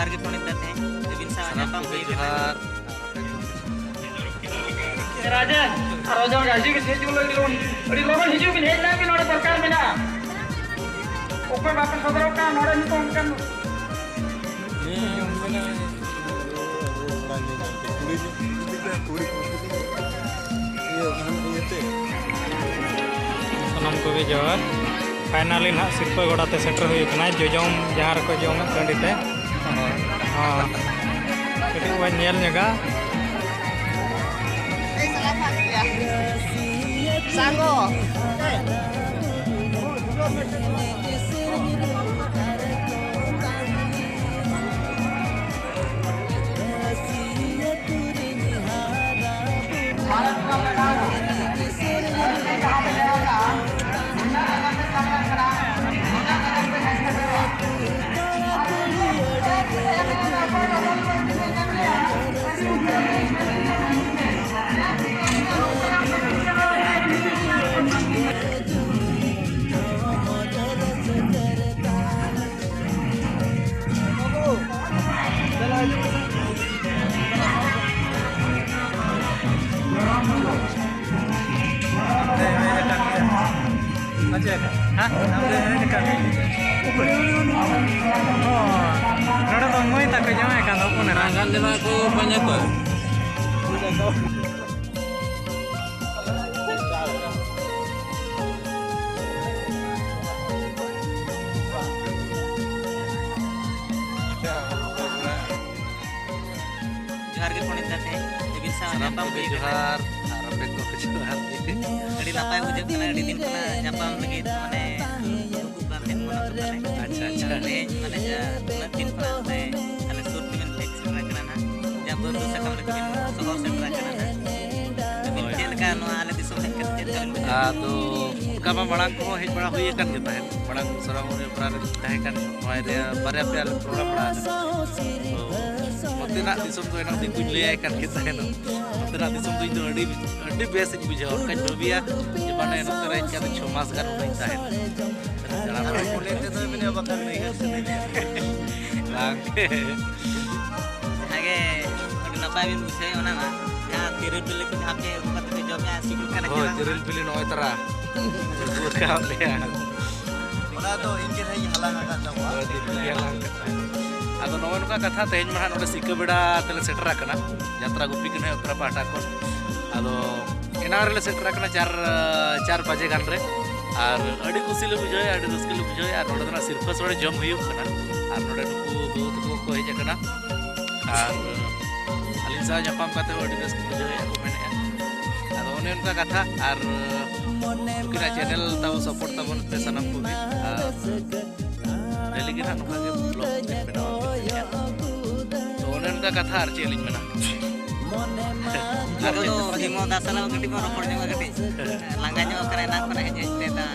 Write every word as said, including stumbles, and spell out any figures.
ᱟᱨ ᱜᱮ ᱯᱚᱱᱰᱤᱛ ᱫᱟ ᱛᱮᱦᱮᱧ ᱟᱹᱵᱤᱱ ᱥᱟᱶ ᱥᱟᱱᱟᱢ ᱧᱟᱯᱟᱢ ᱠᱚᱜᱮ ᱦᱩᱭ ᱠᱟᱱᱟ᱾ ᱡᱚᱦᱟᱨ᱾ ᱨᱟᱡᱮᱱ ᱟᱨ ᱚᱡᱚᱭ ᱜᱟᱡᱤ ᱵᱤᱱ ᱦᱮᱡ ᱡᱩᱞ ᱞᱟᱹᱜᱤᱫ ᱞᱚᱜᱚᱱ, ᱟᱹᱰᱤ ᱞᱚᱜᱚᱱ ᱦᱤᱡᱩᱜ ᱵᱤᱱ, ᱦᱮᱡ ᱞᱮᱱ ᱵᱤᱱ, ᱱᱚᱰᱮ ᱫᱚᱨᱠᱟᱨ ᱢᱮᱱᱟᱜᱼᱟ᱾ ᱚᱠᱚᱭ ᱵᱟᱯᱮ ᱥᱚᱫᱚᱨᱚᱜ ᱠᱟᱱᱟ ᱱᱚᱰᱮ ᱱᱤᱛᱚᱜ ᱚᱱᱠᱟᱱ ᱥᱟᱱᱟᱢ ᱠᱚᱜᱮ ᱡᱚᱦᱟᱨ᱾ ᱯᱷᱟᱭᱱᱟᱞᱤ ᱱᱟᱦᱟᱜ ᱥᱤᱨᱯᱟᱹ ᱜᱚᱰᱟ ᱛᱮ ᱥᱮᱴᱮᱨ ᱦᱩᱭ ᱟᱠᱟᱱᱟ, ᱡᱚᱡᱚᱢ ᱡᱟᱦᱟᱸ ᱨᱮᱠᱚ ᱡᱚᱢᱮᱫ ᱴᱟᱺᱰᱤ ᱛᱮ᱾ ᱦᱚᱸ, ᱠᱟᱹᱴᱤᱡ ᱵᱚᱱ ᱧᱮᱞ ᱧᱚᱜᱟ᱾ ᱥᱟᱸᱜᱚ᱾ ᱱᱚᱰᱮ ᱫᱚ ᱢᱟᱹᱭ ᱛᱟᱠᱚ ᱡᱟᱶᱟᱭ ᱠᱟᱱ ᱫᱚ ᱦᱚᱯᱚᱱ ᱮᱨᱟ᱾ ᱱᱟᱜᱟᱞ ᱨᱮᱱᱟᱜ ᱠᱚ ᱯᱟᱸᱡᱟ ᱠᱚᱣᱟ᱾ ᱡᱚᱦᱟᱨ ᱜᱮ ᱯᱚᱱᱰᱤᱛ ᱫᱟ, ᱛᱮᱦᱮᱧ ᱟᱹᱵᱤᱱ ᱥᱟᱶ ᱥᱟᱱᱟᱢ ᱧᱟᱯᱟᱢ ᱠᱚᱜᱮ ᱦᱩᱭ ᱠᱟᱱᱟ᱾ ᱡᱚᱦᱟᱨ, ᱟᱨ ᱟᱯᱮ ᱠᱚ ᱡᱚᱦᱟᱨ ᱜᱮ᱾ ᱟᱹᱰᱤ ᱱᱟᱯᱟᱭ ᱵᱩᱡᱷᱟᱹᱜ ᱠᱟᱱᱟ, ᱟᱹᱰᱤ ᱫᱤᱱ ᱠᱷᱚᱱᱟᱜ ᱧᱟᱯᱟᱢ ᱞᱟᱹᱜᱤᱫ ᱢᱟᱱᱮ ᱩᱫᱩᱜ ᱠᱟᱱ ᱛᱟᱦᱮᱸᱫ ᱢᱚᱱᱮ ᱠᱚ ᱛᱟᱞᱮ᱾ ᱟᱪᱪᱷᱟ, ᱟᱪᱪᱷᱟ᱾ ᱛᱮᱦᱮᱧ ᱢᱟᱱᱮ ᱡᱟ ᱩᱱᱟᱹᱜ ᱫᱤᱱ ᱠᱷᱚᱱᱟᱜ ᱥᱮ ᱟᱞᱮ ᱥᱩᱨ ᱛᱮᱵᱮᱱ ᱦᱮᱡ ᱥᱮᱴᱮᱨ ᱟᱠᱟᱱᱟ ᱱᱟᱦᱟᱜ, ᱡᱟ ᱵᱟᱹᱫᱽ ᱥᱟᱠᱟᱢ ᱞᱮᱠᱟ ᱵᱤᱱ ᱥᱚᱦᱚᱨ ᱥᱮᱴᱮᱨ ᱟᱠᱟᱱᱟ ᱱᱟᱦᱟᱜ᱾ ᱟᱹᱵᱤᱱ ᱦᱳᱭ᱾ ᱪᱮᱫ ᱞᱮᱠᱟ ᱱᱚᱣᱟ ᱟᱞᱮ ᱫᱤᱥᱚᱢ ᱦᱮᱡ ᱠᱟᱛᱮ ᱪᱮᱫ ᱞᱮᱠᱟ ᱵᱤᱱ ᱵᱩᱡᱷᱟᱹᱣ ᱠᱮᱫᱟ? ᱟᱫᱚ ᱚᱱᱠᱟ ᱢᱟ ᱢᱟᱲᱟᱝ ᱠᱚᱦᱚᱸ ᱦᱮᱡ ᱵᱟᱲᱟ ᱦᱩᱭ ᱟᱠᱟᱱ ᱜᱮ ᱛᱟᱦᱮᱸᱫ, ᱢᱟᱲᱟᱝ ᱥᱚᱨᱟᱢᱩᱱᱤ ᱚᱯᱮᱨᱟ ᱨᱮ ᱛᱟᱦᱮᱸ ᱠᱟᱱ ᱱᱚᱣᱟ ᱨᱮ ᱵᱟᱨᱭᱟ ᱯᱮᱭᱟ ᱞᱮ ᱯᱨᱳᱜᱨᱟᱢ ᱵᱟᱲᱟ ᱟᱠᱟᱫᱟ᱾ ᱛᱚ ᱱᱚᱛᱮᱱᱟᱜ ᱫᱤᱥᱚᱢ ᱫᱚ ᱮᱱᱟᱝ ᱫᱤᱠᱩᱧ ᱞᱟᱹᱭᱟᱭ ᱠᱟᱱ ᱜᱮ ᱛᱟᱦᱮᱱᱟ, ᱱᱚᱛᱮᱱᱟᱜ ᱫᱤᱥᱚᱢ ᱫᱚ ᱤᱧ ᱫᱚ ᱟᱹᱰᱤ, ᱟᱹᱰᱤ ᱵᱮᱥ ᱤᱧ ᱵᱩᱡᱷᱟᱹᱣᱟ᱾ ᱚᱱᱠᱟᱧ ᱵᱷᱟᱹᱵᱤᱭᱟ ᱡᱮ ᱢᱟᱱᱮ ᱱᱚᱛᱮ ᱨᱮ ᱦᱮᱡ ᱠᱟᱛᱮ ᱪᱷᱚ ᱢᱟᱥ ᱜᱟᱱ ᱚᱸᱰᱮᱧ ᱛᱟᱦᱮᱱᱟ᱾ ᱫᱟᱬᱟ ᱵᱟᱲᱟ ᱢᱚᱱᱮ ᱛᱮᱫᱚ ᱢᱮᱱᱟ ᱵᱟᱠᱷᱟᱱ ᱱᱟᱹᱭᱦᱟᱹᱨ ᱥᱮᱫ ᱨᱮᱜᱮ᱾ ᱡᱟᱦᱟᱸ ᱜᱮ ᱟᱹᱰᱤ ᱱᱟᱯᱟᱭ ᱵᱤᱱ ᱵᱩᱡᱷᱟᱹᱣ ᱚᱱᱟ ᱢᱟ, ᱡᱟᱦᱟᱸ ᱛᱤᱨᱤᱞ ᱵᱤᱞᱤ ᱠᱚ ᱡᱟᱦᱟᱸ ᱯᱮ ᱟᱹᱜᱩ ᱠᱟᱛᱮ ᱯᱮ ᱡᱚᱢᱮᱜᱼᱟ, ᱥᱤᱵᱤᱞ ᱠᱟᱱᱟ ᱪᱮ ᱦᱳᱭ, ᱵᱟᱝ? ᱛᱤᱨᱤᱞ ᱵᱤᱞᱤ ᱱᱚᱜᱼᱚᱭ ᱛᱟᱨᱟ ᱟᱹᱜᱩ ᱟᱠᱟᱫ ᱞᱮᱭᱟ᱾ ᱚᱱᱟ ᱫᱚ ᱤᱧ ᱜᱮ ᱦᱟᱸᱜ ᱤᱧ ᱦᱟᱞᱟᱝ ᱟᱠᱟᱫ ᱛᱟᱵᱚᱣᱟ᱾ ᱦᱳᱭ, ᱫᱤᱠᱩ ᱜᱮ ᱦᱟᱞᱟᱝ ᱟᱠᱟᱫ ᱛᱟᱦᱮᱸᱫ᱾ ᱟᱫᱚ ᱱᱚᱜᱼᱚᱭ ᱱᱚᱝᱠᱟ ᱠᱟᱛᱷᱟ, ᱛᱮᱦᱮᱧ ᱢᱟ ᱦᱟᱸᱜ ᱱᱚᱰᱮ ᱥᱤᱠᱟᱹ ᱵᱮᱲᱟ ᱛᱮᱞᱮ ᱥᱮᱴᱮᱨ ᱟᱠᱟᱱᱟ, ᱡᱟᱛᱨᱟ ᱜᱩᱯᱤ ᱠᱟᱹᱱᱟᱹᱧ ᱚᱛᱨᱟ ᱯᱟᱦᱴᱟ ᱠᱷᱚᱱ᱾ ᱟᱫᱚ ᱮᱱᱟᱝ ᱨᱮᱞᱮ ᱥᱮᱴᱮᱨ ᱟᱠᱟᱱᱟ ᱪᱟᱨ, ᱪᱟᱨ ᱵᱟᱡᱮ ᱜᱟᱱ ᱨᱮ᱾ ᱟᱨ ᱟᱹᱰᱤ ᱠᱩᱥᱤ ᱞᱮ ᱵᱩᱡᱷᱟᱹᱣᱮᱫᱼᱟ, ᱟᱹᱰᱤ ᱨᱟᱹᱥᱠᱟᱹ ᱞᱮ ᱵᱩᱡᱷᱟᱹᱣᱮᱫᱼᱟ᱾ ᱟᱨ ᱱᱚᱰᱮ ᱫᱚ ᱱᱟᱜ ᱥᱤᱨᱯᱟᱹ ᱥᱳᱲᱮ ᱡᱚᱢ ᱦᱩᱭᱩᱜ ᱠᱟᱱᱟ᱾ ᱟᱨ ᱱᱚᱰᱮ ᱱᱩᱠᱩ ᱵᱟᱹᱵᱩ ᱛᱟᱠᱚ ᱠᱚ ᱦᱮᱡ ᱟᱠᱟᱱᱟ᱾ ᱟᱨ ᱟᱹᱞᱤᱧ ᱥᱟᱶ ᱧᱟᱯᱟᱢ ᱠᱟᱛᱮ ᱦᱚᱸ ᱟᱹᱰᱤ ᱨᱟᱹᱥᱠᱟᱹ ᱵᱩᱡᱷᱟᱹᱣᱮᱫᱼᱟ ᱠᱚ ᱢᱮᱱᱮᱫᱼᱟ᱾ ᱟᱫᱚ ᱚᱱᱮ ᱚᱱᱠᱟ ᱠᱟᱛᱷᱟ᱾ ᱟᱨ ᱱᱩᱠᱤᱱᱟᱜ ᱪᱮᱱᱮᱞ ᱛᱟᱵᱚ ᱥᱟᱯᱳᱨᱴ ᱛᱟᱵᱚᱱ ᱯᱮ ᱥᱟᱱᱟᱢ ᱠᱚᱜᱮ᱾ ᱟᱨ ᱰᱮᱞᱤ ᱜᱮ ᱱᱟᱜ ᱱᱚᱝᱠᱟ ᱜᱮ ᱵᱞᱚᱜ ᱵᱮᱱᱟᱣ ᱟᱯᱮ ᱠᱟᱱᱟ᱾ ᱛᱚ ᱚᱱᱮ ᱚᱱᱠᱟ ᱠᱟᱛᱷᱟ, ᱟᱨ ᱪᱮᱫ ᱞᱤᱧ ᱢᱮᱱᱟ᱾ ᱟᱫᱚ ᱫᱚ ᱵᱤᱢᱚᱞ ᱫᱟ ᱥᱟᱞᱟᱜ ᱠᱟᱹᱴᱤᱡ ᱵᱚᱱ ᱨᱚᱯᱚᱲ ᱧᱚᱜᱼᱟ, ᱠᱟᱹᱴᱤᱡ ᱞᱟᱸᱜᱟ ᱧᱚᱜ ᱠᱟᱱᱟ ᱮᱱᱟᱝ ᱠᱷᱚᱱᱟᱜ ᱦᱮᱡ ᱦᱮᱡ ᱛᱮ ᱫᱟ᱾